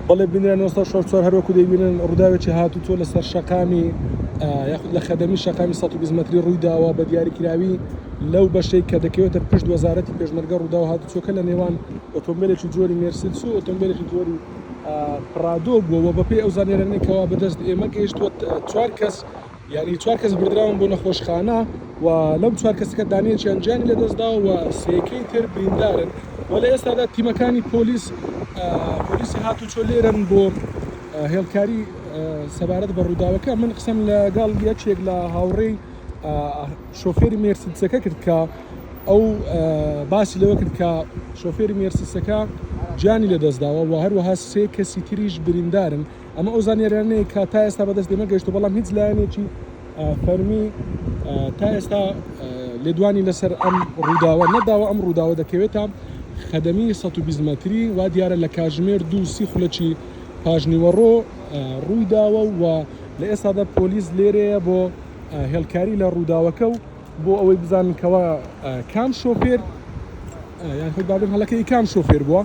بەڵێ بینران 964، هەروەکو دەیبینن ڕووداوێکی هاتوچۆ لەسەر شەقامی یاخود لە خەدەمی شەقامی 120 مەتری ڕووی داوە، بە دیاریکراوی لەو بەشەی کە دەکەوێتە پشت وەزارەتی پێشمەرگە. ڕووداو هاتوچۆکە لە نێوان ئۆتۆمبیلێکی جۆری مێرسیدس و ئۆتۆمبیلێکی جۆری پرادۆ بووە و بەپێی ئەو زانیاریانەی کەوا بەدەست ئێمە گەیشتووە، چوار کەس، یانی چوار کەس بردراون بۆ نەخۆشخانە و لەم چوار کەسەکە دانەیەکیان گیانی لەدەستداوە و سێکەی تر بریندارن. و لە ئێستادا تیمەکانی پۆلیس، پۆلیسی هاتوچۆ لێرەن بۆ هێڵکاری سەبارەت بە ڕووداوەکە. من قسەم لەگەڵ یەکێک لە هاوڕێی شۆفێری مێرسیدسەکە کرد کە ئەو باسی لەوە کرد کە شۆفێری مێرسیدسەکە گیانی لەدەستداوە و هەروەها سێ کەسی تریش بریندارن. ئەمە ئەو زانیاریانەیە کە تا ئێستا بەدەست ئێمە گەیشتووە، بەڵام هیچ لایەنێکی فەرمی تا ئێستا لێدوانی لەسەر ئەم ڕووداوە نەداوە. ئەم ڕووداوە دەکەوێتە خەدەمی 120 مەتری، وا دیارە لە کاتژمێر 2:30 پاش نیوەڕۆ ڕووی داوە و لە ئێستادا پۆلیس لێرەیە بۆ هێڵکاری لە ڕووداوەکە و بۆ ئەوەی بزانن کەوا کام شۆفێر، یان خۆی بابن هەڵەکەی کام شۆفێر بووە.